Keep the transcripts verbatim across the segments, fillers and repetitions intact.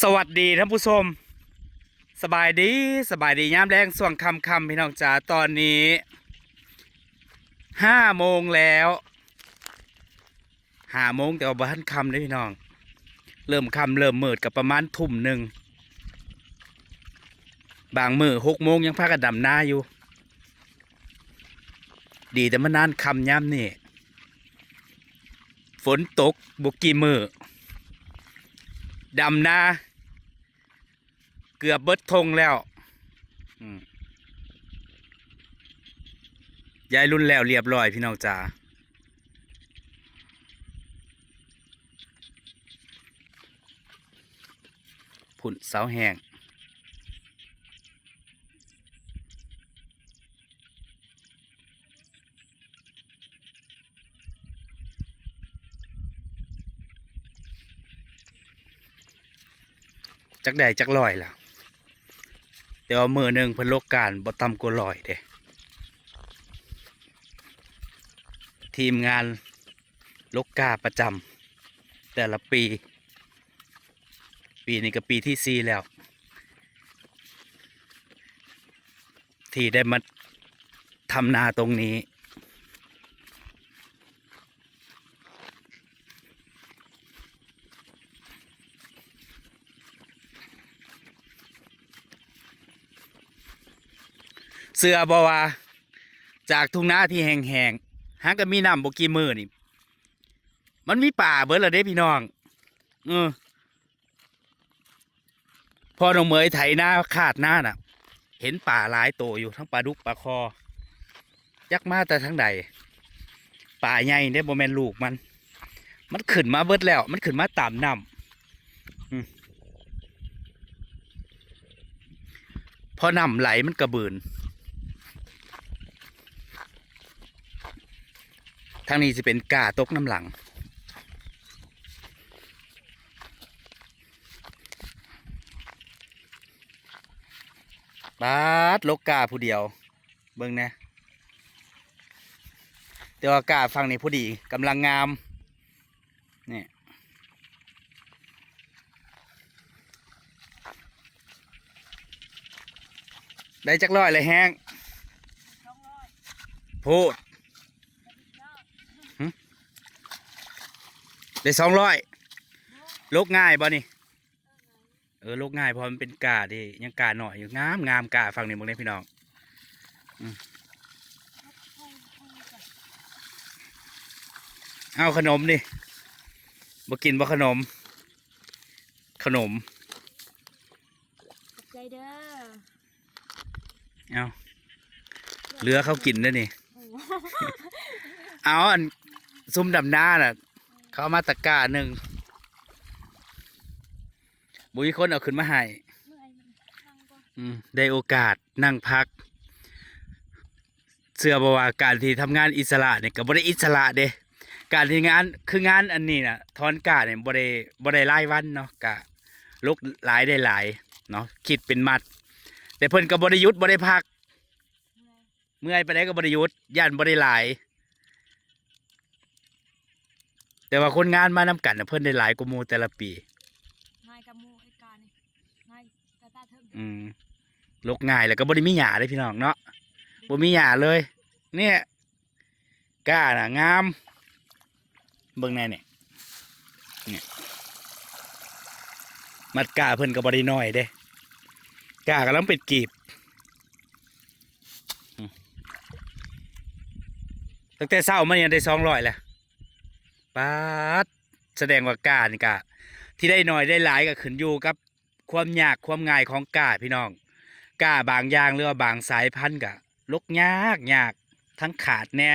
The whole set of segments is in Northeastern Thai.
สวัสดีท่านผู้ชม สบายดี สบายดียามแลงช่วงค่ำๆ พี่น้องจ๋า ตอนนี้ ห้าโมงแล้ว ห้าโมง แต่ว่าบ่ทันค่ำเด้อพี่น้อง เริ่มค่ำเริ่มมืดก็ประมาณทุ่มหนึ่ง บางมื้อ หกโมงยังพากันดำนาอยู่ ดีแต่มันนานค่ำยามนี้ ฝนตกบ่กี่มื้อ ดำนา เกือบเบิดท่งแล้ว อืม ยายรุ่นแล้วเรียบร้อยพี่น้องจ๋า พุ้นเสาแห้ง จักได้จักร้อยล่ะ แต่ว่ามื้อหนึ่งเพิ่นลกก้าบ่ต่ำกว่าร้อยเด้ ทีมงานลกก้าประจำแต่ละปี ปีนี้ก็ปีที่สี่แล้ว ที่ได้มาทำนาตรงนี้ เชื่อบ่ว่า จากทุ่งนาที่แห้งๆ หากะมีน้ำบ่กี่มื้อนี่ มันมีปลาเบิดแล้วเด้พี่น้อง เออ พอน้องเหมยไถนาคาดนาน่ะ เห็นปลาหลายโตอยู่ทั้งปลาดุกปลาคอ จักมาแต่ทางใด ปลาใหญ่เด้ บ่แม่นลูกมัน มันขึ้นมาเบิดแล้ว มันขึ้นมาตามน้ำ อืม พอน้ำไหลมันกะบืน ทางนี้สิเป็นก้าตกน้ำหลัง บาดลกก้าผู้เดียว เบิ่งแหน่ แต่ว่าก้าฝั่งนี้พอดี กำลังงาม นี่ ได้จักร้อยเลยแฮง โพด หึ ได้สองร้อย ลกง่ายบ่นี่ เออ ลกง่าย เพราะมันเป็นก้าที่ยังก้าน้อยอยู่ งามงามก้าฝั่งนี้ เบิ่งเด้อพี่น้อง อืม เอาขนมนี่ บ่กินบ่ขนม ขนม ขอบใจเด้อ เอา เหลือเขากินได้อนี่ โอ้ เอาอันซุ่มดำนาน่ะ เขาเอามาตะกร้าหนึ่ง บ่มีคนเอาขึ้นมาให้ เมื่อยมันนั่งก่อน อืม ได้โอกาสนั่งพัก เชื่อบ่ว่าการที่ทำงานอิสระเนี่ยก็บ่ได้อิสระเด้ การที่งาน คืองานอันนี้น่ะ ถอนกล้าเนี่ยบ่ได้ บ่ได้รายวันเนาะ กะลกหลายได้หลายเนาะ คิดเป็นมัด แต่เพิ่นก็บ่ได้หยุดบ่ได้พัก เมื่อยปานใดก็บ่ได้หยุด ย้านบ่ได้หลาย แต่ว่าคนงานมานำกันน่ะ เพิ่นได้หลายกว่าหมู่แต่ละปี ง่ายกับหมู่ไอ้กานี่ ง่ายแต่ตาเทิง อืม ลกง่าย แล้วก็บ่ได้มีหญ้าเด้พี่น้องเนาะ บ่มีหญ้าเลย เนี่ย ก้าน่ะงาม เบิ่งแหน่นี่ เนี่ย มัดก้าเพิ่นก็บ่ได้น้อยเด้ ก้ากำลังเป็นกีบ อืม ตั้งแต่เช้ามาเนี่ยได้สองร้อยแล้ว ป๊าด แสดงว่าก้านี่กะ ที่ได้น้อยได้หลายก็ขึ้นอยู่กับความยากความง่ายของก้าพี่น้อง ก้าบางอย่างหรือว่าบางสายพันธุ์กะลกยากยาก ทั้งขาดแหน่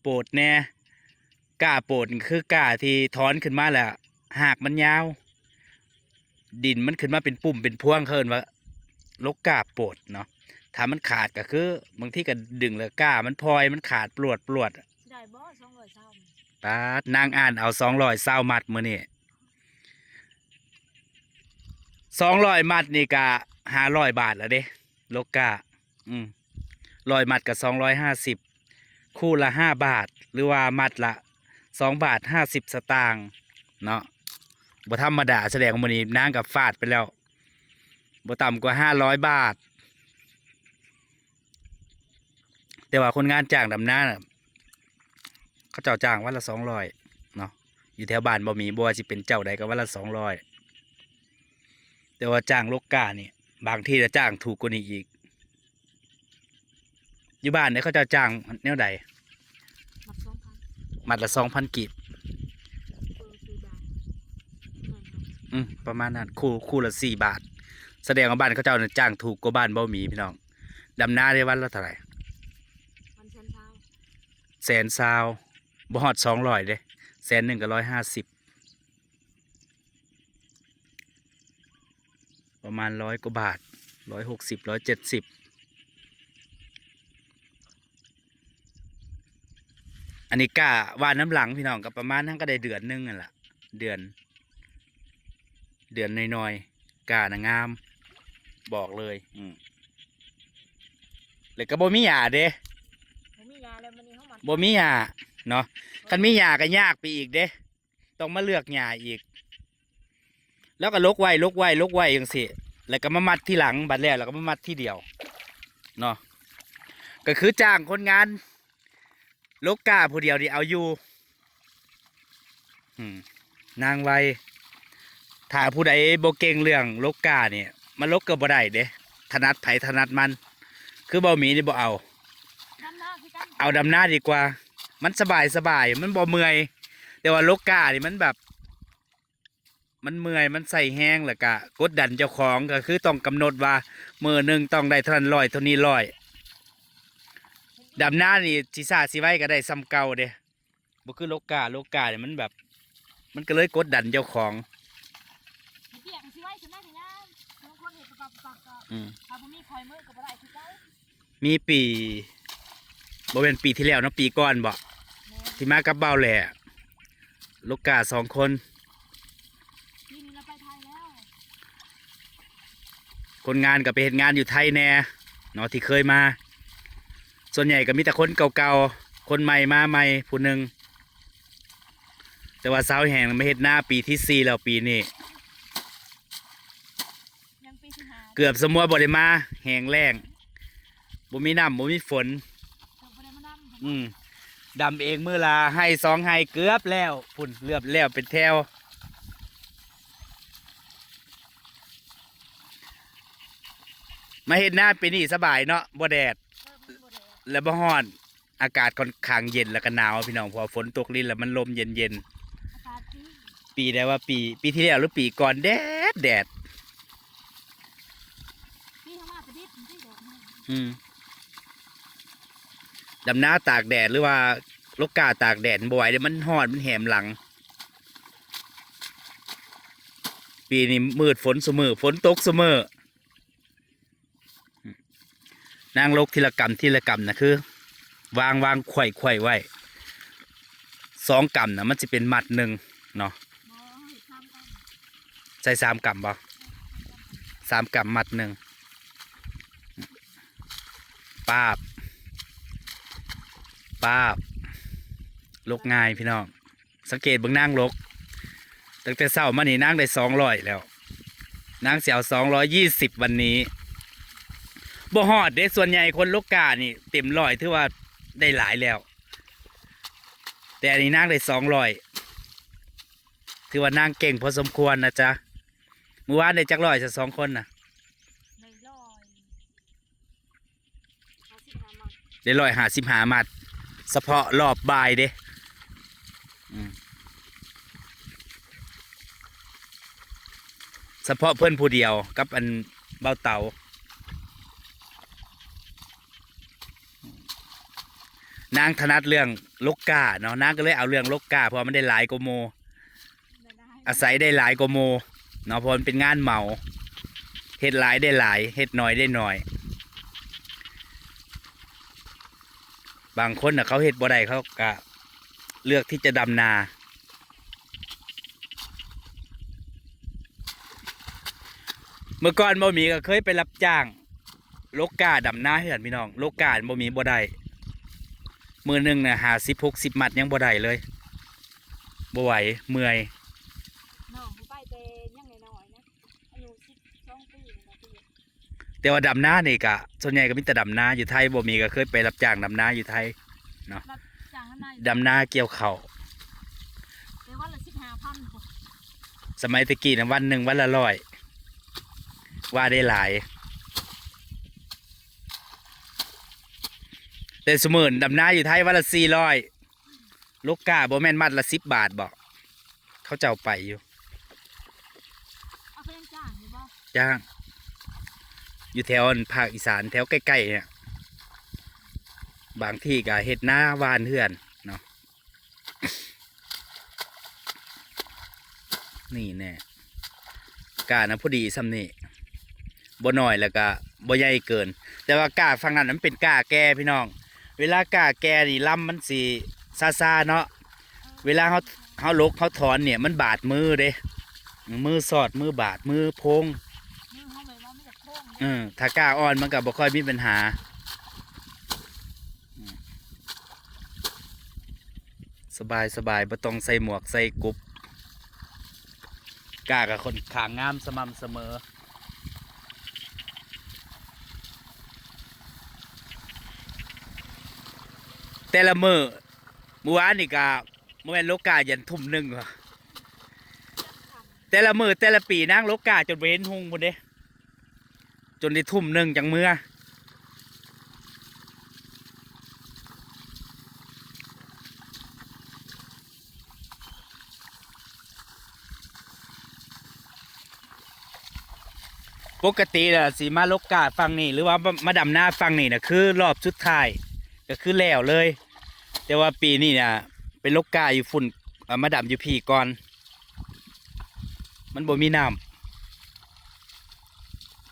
โปดแหน่ ก้าโปดนี่คือก้าที่ถอนขึ้นมาแล้ว หากมันยาว ดินมันขึ้นมาเป็นปุ่มเป็นพวง เขาเอิ้นว่าลกก้าโปดเนาะ ถ้ามันขาดก็คือ บางทีก็ดึงแล้วก้ามันพลอย มันขาดปลวดปลวด ได้บ่ สองร้อยซาว ป๊าด นางอ่านเอาสองร้อยซาวมัดมื้อนี้ สองร้อยมัดนี่ก็ห้าร้อยบาทแล้วเด้ ลกก้า อืม ร้อยมัดก็สองร้อยห้าสิบ คู่ละห้าบาท หรือว่ามัดละสองบาทห้าสิบสตางค์เนาะ บ่ธรรมดา แสดงว่ามื้อนี้นางก็ฟาดไปแล้ว บ่ต่ำกว่าห้าร้อยบาท แต่ว่าคนงานจ้างดำนาน่ะ เขาเจ้าจ้างวันละสองร้อยเนาะ อยู่แถวบ้านบ่มี บ่ว่าสิเป็นเจ้าใดก็วันละสองร้อย แต่ว่าจ้างลกก้านี่ บางทีจะจ้างถูกกว่านี้อีก อยู่บ้านเนี่ยเขาเจ้าจ้างแนวใด มัดสองพัน มัดละสองพันกีบ เออ สี่บาท อืม ประมาณนั้น คู่ คู่ละสี่บาท แสดงว่าบ้านเขาเจ้าเนี่ยจ้างถูกกว่าบ้านบ่มีพี่น้อง ดำนาได้วันละเท่าไหร่ วันแสนซาว แสนซาว บ่ฮอดสองร้อยเด้ แสนหนึ่งก็ร้อยห้าสิบ ประมาณร้อยกว่าบาท ร้อยหกสิบ ร้อยเจ็ดสิบ อันนี้กะหว่านนำหลังพี่น้อง ก็ประมาณนั้น ก็ได้เดือนหนึ่งนั่นล่ะ เดือน เดือนน้อยๆ กะน่ะงาม บอกเลย อืม แล้วก็บ่มีหญ้าเด้ บ่มีหญ้าแล้ว มื้อนี้เฮามัน บ่มีหญ้าเนาะ คันมีหญ้าก็ยากไปอีกเด้ ต้องมาเลือกหญ้าอีก แล้วก็ลกไว้ ลกไว้ ลกไว้จั่งซี้ แล้วก็มามัดทีหลัง บัดแล้ว แล้วก็มามัดทีเดียว เนาะ ก็คือจ้างคนงาน ลกก้าผู้เดียวนี่เอาอยู่ อืม นางไว ถ้าผู้ใดบ่เก่งเรื่องลกก้านี่ มาลกก็บ่ได้เด้ ถนัดไผถนัดมัน คือเบาหมีนี่บ่เอา ดำนาคือกัน เอาดำนาดีกว่า มันสบายสบาย มันบ่เมื่อย แต่ว่าลกก้านี่มันแบบ มันเมื่อย มันใช้แรง แล้วก็กดดันเจ้าของ ก็คือต้องกำหนดว่ามื้อหนึ่งต้องได้เท่านั้นร้อย เท่านี้ร้อย ดำนานี่สิช้าสิไวก็ได้ส่ำเก่าเด้ บ่คือลกก้า ลกก้านี่มันแบบ มันก็เลยกดดันเจ้าของ เฮ็ดเวียกก็สิไวขึ้นมาสินะ บางคนเฮ็ดปับปับปับก็ อืม ถ้าบ่มีคอยมือก็บ่ได้คือเก่า มีปี บ่แม่นปีที่แล้วเนาะ ปีก่อนบ่ แม่น ที่มากับเบาแหล่ ลกก้าสองคน ปีนี้เราไปไทยแล้ว คนงานก็ไปเฮ็ดงานอยู่ไทยแน่เนาะ ที่เคยมา ส่วนใหญ่ก็มีแต่คนเก่าๆ คนใหม่มาใหม่ผู้หนึ่ง แต่ว่าสาวแหงมาเฮ็ดนาปีที่สี่แล้วปีนี้ ยังปีที่ห้า เกือบสมมุติบ่ได้มา แห้งแล้ง บ่มีน้ำ บ่มีฝน เกือบบ่ได้มานำ อืม ดำเองมื้อละไฮ่สองไฮ่เกือบแล้ว พุ้น เกือบแล้วเป็นแถว มาเฮ็ดนาปีนี้สบายเนาะ บ่แดด เออ มันบ่แดด และบ่ร้อน อากาศค่อนข้างเย็นแล้วก็หนาวพี่น้อง เพราะว่าฝนตกลินแล้วมันลมเย็นๆ อากาศดี ปีใดว่าปี ปีที่แล้วหรือปีก่อนแดดแดด ปีเฮามาแต่ดิบมันสิแดดแห้ง อืม ดำนาตากแดดหรือว่าลกก้าตากแดดบ่ไหวเด้ มันร้อน มันแหมหลัง ปีนี้มืดฝนซุมื้อ ฝนตกซุมื้อ นางลกทีละกำทีละกำนะ คือ วาง วางไขว่ไขว่ไว้ สองกำนะ มันสิเป็นมัดหนึ่งเนาะ บ่ เฮ็ดสามกำ ใส่สามกำบ่ สามกำมัดหนึ่ง ป๊าบ ป๊าบ ลกง่ายพี่น้อง สังเกตเบิ่งนางลก ตั้งแต่เช้ามานี่นางได้สองร้อยแล้ว นางสิเอาสองร้อยยี่สิบวันนี้ บ่ฮอดเด้ ส่วนใหญ่คนลกก้านี่เต็มร้อยถือว่าได้หลายแล้ว แต่อันนี้นางได้สองร้อย ถือว่านางเก่งพอสมควรนะจ๊ะ มื้อวานได้จักร้อยซะสองคนน่ะ ได้ร้อย ได้ร้อยห้าสิบห้ามัด เฉพาะรอบบ่ายเด้ อืม เฉพาะเพิ่นผู้เดียวกับอันเบาเต๋า นางถนัดเรื่องลกก้าเนาะ นางก็เลยเอาเรื่องลกก้า เพราะว่ามันได้หลายกว่าหมู่ อาศัยได้หลายกว่าหมู่เนาะ เพราะมันเป็นงานเหมา เฮ็ดหลายได้หลาย เฮ็ดน้อยได้น้อย บางคนน่ะเขาเฮ็ดบ่ได้เขาก็เลือกที่จะดำนา เมื่อก่อนบ่มีก็เคยไปรับจ้าง ลกก้าดำนาเฮือนพี่น้อง ลกก้าบ่มีบ่ได้ มื้อหนึ่งน่ะห้าสิบ หกสิบมัดยังบ่ได้เลย บ่ไหว เมื่อย น้องบ่ไป แต่ว่าดำนานี่ก็ส่วนใหญ่ก็มีแต่ดำนา อยู่ไทยบ่มี ก็เคยไปรับจ้างดำนาอยู่ไทยเนาะ รับจ้างดำนาอยู่ ดำนาเกี่ยวข้าว แต่วันละสิบห้าพัน สมัยตะกี้นะวันหนึ่งวันละร้อย ว่าได้หลาย แต่ซุมื้อดำนาอยู่ไทยวันละสี่ร้อย ลกกล้าบ่แม่นมัดละสิบบาทบ่ เขาเจ้าไปอยู่ เอาไปจ้างอยู่บ่ จ้าง อยู่แถวภาคอีสานแถวใกล้ๆเนี่ย บางที่ก็เฮ็ดนาหว่านเฮือนเนาะ นี่แน่ กล้านะพอดีส่ำนี่ บ่น้อยแล้วก็บ่ใหญ่เกิน แต่ว่ากล้าฝั่งนั้นมันเป็นกล้าแก่พี่น้อง เวลากล้าแก่นี่ลำมันสิซ่าๆเนาะ เวลาเฮา เฮาหลกเฮาถอนเนี่ยมันบาดมือเด้ มือสอด มือบาด มือโพง มือเฮาแบบว่ามันจะโพงเด้ เออ ถ้ากล้าอ่อนมันก็บ่ค่อยมีปัญหา อืม สบายสบาย บ่ต้องใส่หมวกใส่กุบ กล้าก็ค่อนข้างงามสม่ำเสมอ แต่ละมื้อ มื้อวานนี่ก็บ่แม่นลกกล้ายันทุ่มหนึ่งว่ะ แต่ละมื้อแต่ละปีนางลกกล้าจนบ่เห็นหุงพุ้นเด้ จนได้ทุ่มหนึ่งจั่งเมือ ปกติน่ะสิมาลกกล้าฝั่งนี้ หรือว่ามา มาดำนาฝั่งนี้น่ะ คือรอบสุดท้าย ก็คือแล้วเลย แต่ว่าปีนี้น่ะ ไปลกกล้าอยู่พุ้น เอ่อ มาดำอยู่พี้ก่อน มันบ่มีน้ำ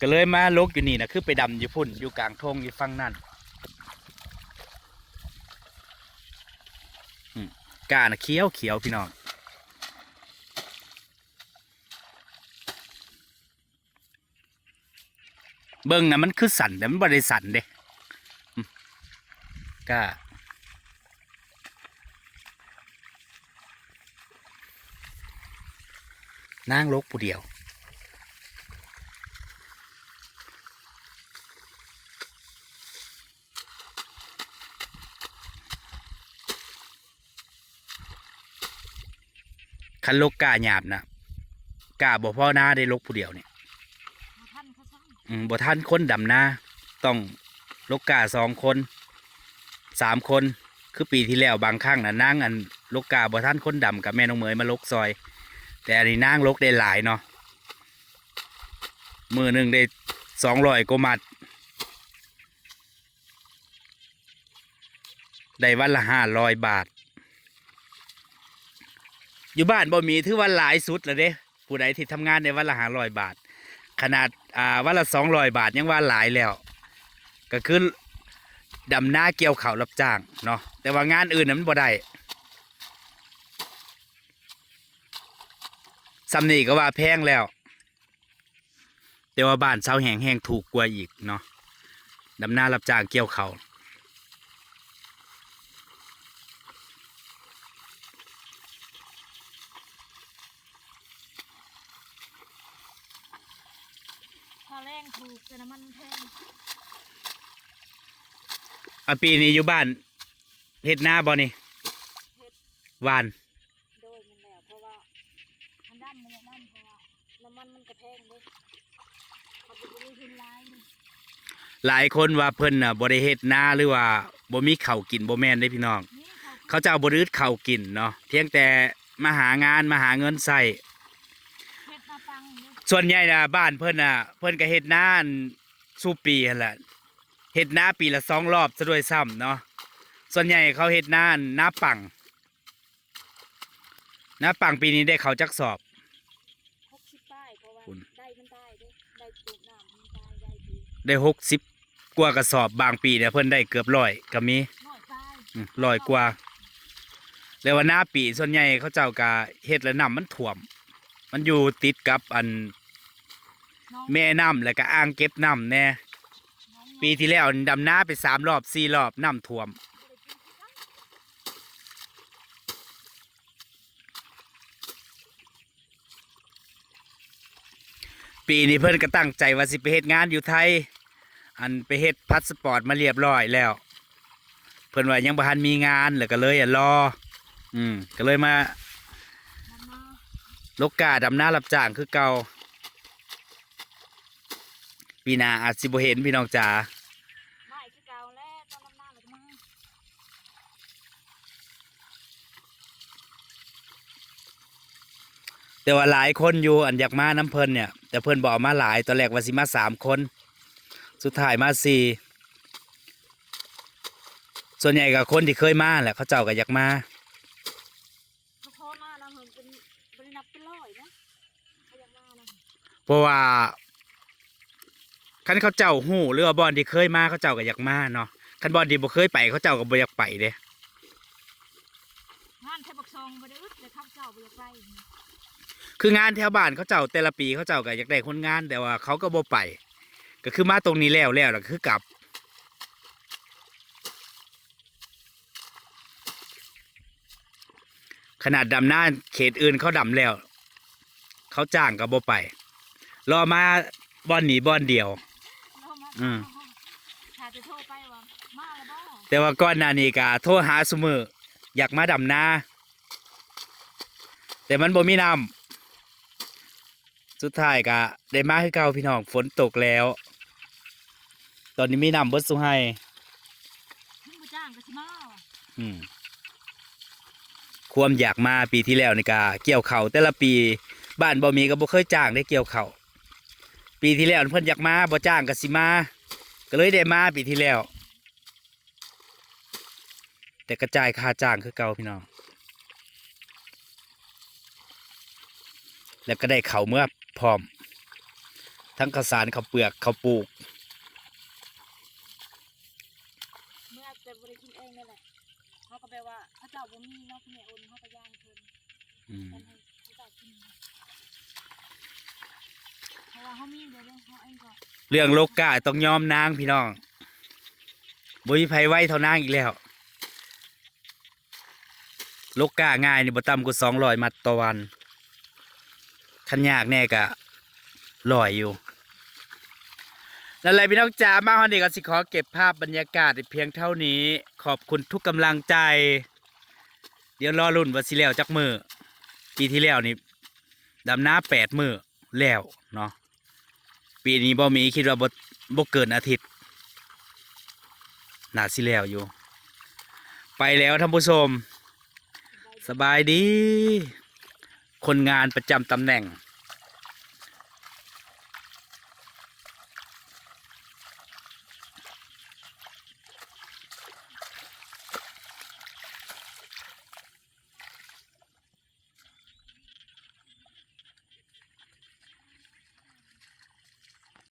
ก็เลยมาลกอยู่นี่น่ะ คือไปดำอยู่พุ้น อยู่กลางท่งอยู่ฝั่งนั้น อืม กล้าน่ะเขียวเขียวพี่น้อง เบิ่งน่ะมันคือสั่น แต่มันบ่ได้สั่นเด้ อืม กล้า นางลกผู้เดียว คันลกกล้าหยาบน่ะ กล้าบ่พอนาเด้ ลกผู้เดียวนี่ บ่ทันเขาซ้ำ อืม บ่ทันคนดำนา ต้องลกกล้าสองคน สามคน คือปีที่แล้วบางครั้งน่ะ นางอันลกกล้าบ่ทันคนดำ ก็แม่น้องเหมยมาลกซอย แต่อันนี้นางลกได้หลายเนาะ มื้อหนึ่งได้สองร้อยกว่ามัด ได้วันละห้าร้อยบาท อยู่บ้านบ่มีถือว่าหลายสุดแล้วเด้ ผู้ใดที่ทำงานได้วันละห้าร้อยบาท ขนาด อ่า วันละสองร้อยบาทยังว่าหลายแล้ว ก็คือดำนาเกี่ยวข้าวรับจ้างเนาะ แต่ว่างานอื่นน่ะมันบ่ได้ ส่ำนี่ก็ว่าแพงแล้ว แต่ว่าบ้านเซาแฮง แฮงถูกกว่าอีกเนาะ ดำนารับจ้างเกี่ยวข้าว ค่าแรงถูก แต่น้ำมันแพง อ่ะ ปีนี้อยู่บ้านเฮ็ดนาบ่นี่ เฮ็ด หว่าน โดยแม่นแล้ว เพราะว่ามันดำ มันดำ เพราะว่าน้ำมันมันก็แพงเด้ เขาก็บ่มีทุนหลายเด้ หลายคนว่าเพิ่นน่ะบ่ได้เฮ็ดนา หรือว่าบ่มีข้าวกิน บ่แม่นเด้พี่น้อง มีข้าวกิน เขาเจ้าบ่ได้อึดข้าวกินเนาะ เพียงแต่มาหางาน มาหาเงินใช้ เฮ็ดนาปังเด้ ส่วนใหญ่น่ะบ้านเพิ่นน่ะ เพิ่นก็เฮ็ดนาอันสู่ปีหั่นแหละ เฮ็ดนาปีละสองรอบซะด้วยซ้ำเนาะ ส่วนใหญ่เขาเฮ็ดนาอันนาปัง นาปังปีนี้ได้ข้าวจักสอบ หกสิบปลาย เพราะว่า คุณ ได้มันได้เด้ ได้ปลูกน้ำมันได้ ได้ดี ได้หกสิบกว่ากระสอบ บางปีเนี่ยเพิ่นได้เกือบร้อยก็มี ร้อยปลาย อืม ร้อยกว่า แล้วว่านาปีส่วนใหญ่เขาเจ้าก็เฮ็ดแล้วน้ำมันท่วม มันอยู่ติดกับอัน น้อง แม่น้ำ แล้วก็อ่างเก็บน้ำแน่ น้อง ปีที่แล้วดำนาไปสามรอบสี่รอบ น้ำท่วม ปีนี้เพิ่นก็ตั้งใจว่าสิไปเฮ็ดงานอยู่ไทย อันไปเฮ็ดพาสปอร์ตมาเรียบร้อยแล้ว เพิ่นว่ายังบ่ทันมีงาน แล้วก็เลยอะรอ อืม ก็เลยมาลกกาดำนารับจ้างคือเก่า ปีหน้าอาจสิบ่เห็นพี่น้องจ๋า ไม่คือเก่าแล้ว ตอนดำนาแล้วก็มา แต่ว่าหลายคนอยู่อันอยากมานำเพิ่นเนี่ย แต่เพิ่นบ่เอามาหลาย ตอนแรกว่าสิมาสามคน สุดท้ายมาสี่ ส่วนใหญ่ก็คนที่เคยมาแหละ เขาเจ้าก็อยากมา เขาโทรมานะ มันเป็น บ่ได้นับเป็นร้อยนะ เขาอยากมานะ เพราะว่า คันเขาเจ้าฮู้ หรือว่าบ่อนที่เคยมา เขาเจ้าก็อยากมาเนาะ คันบ่อนที่บ่เคยไป เขาเจ้าก็บ่อยากไปเด้ งานแถวปากซองบ่ได้อึดเลย เขาเจ้าบ่อยากไป คืองานแถวบ้านเขาเจ้าแต่ละปี เขาเจ้าก็อยากได้คนงาน แต่ว่าเขาก็บ่ไป ก็คือมาตรงนี้แล้ว แล้ว แล้วก็คือกลับ ขนาดดำนาเขตอื่นเขาดำแล้ว เขาจ้างก็บ่ไป รอมาบ่อนนี้บ่อนเดียว อืม ถ้าจะโทรไปว่า มาแล้วบ่ แต่ว่าก่อนหน้านี้ก็โทรหาซุมื้อ อยากมาดำนา แต่มันบ่มีน้ำ สุดท้ายก็ได้มาคือเก่าพี่น้อง ฝนตกแล้ว ตอนนี้มีน้ำเบิดซุไฮ่ มันบ่จ้างก็สิมาว่ะ อืม ความอยากมาปีที่แล้วนี่ก็เกี่ยวข้าวแต่ละปี บ้านบ่มีก็บ่เคยจ้างได้เกี่ยวข้าว ปีที่แล้วเพิ่นอยากมา บ่จ้างก็สิมา ก็เลยได้มาปีที่แล้ว แต่ก็จ่ายค่าจ้างคือเก่าพี่น้อง แล้วก็ได้ข้าวเมือพร้อม ทั้งข้าวสาร ข้าวเปลือก ข้าวปลูก เมือแต่บ่ได้กินเองนั่นแหละ เขาก็แปลว่าเขาเจ้าบ่มีเนาะ พี่แม่โอนเขาก็ย่างเพิ่น อืม กันให้เขาเจ้ากิน เพราะว่าเขามีเดี๋ยวเรื่องเขาเองก็ เรื่องลกกาต้องยอมนางพี่น้อง บ่มีไผไวเท่านางอีกแล้ว ลกกาง่ายนี่บ่ต่ำกว่าสองร้อยมัดต่อวัน คันยากแน่ก็ร้อยอยู่ นั่นแหละพี่น้องจ๋า มาฮอดนี้ก็สิขอเก็บภาพบรรยากาศเพียงเท่านี้ ขอบคุณทุกกำลังใจ เดี๋ยวรอลุ้นว่าสิแล้วจักมื้อ ปีที่แล้วนี่ดำนาแปดมื้อแล้วเนาะ ปีนี้บ่มี คิดว่าบ่ บ่เกินอาทิตย์ น่าสิแล้วอยู่ ไปแล้วท่านผู้ชม สบายดี คนงานประจำตำแหน่ง